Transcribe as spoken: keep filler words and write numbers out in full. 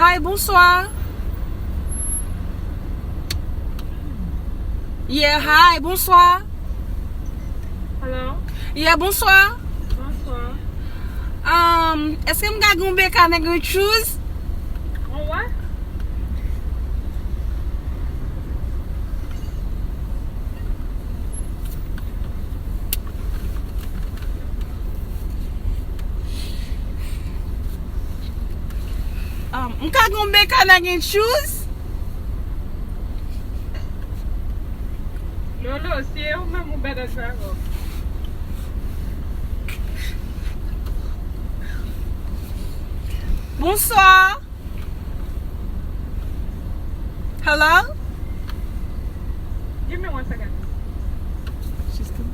Hi, bonswa. Yeah, hi, bonswa. Hello? Yeah, bonswa. Bonswa. Um, èske m ka gen yon beka nèg yon shoes? On what? Um, m ka gen yon beka nèg yon shoes? Lolo, si e ou menm ou bèt ak sa. Bonswa. Hello? Give me one second. She's coming.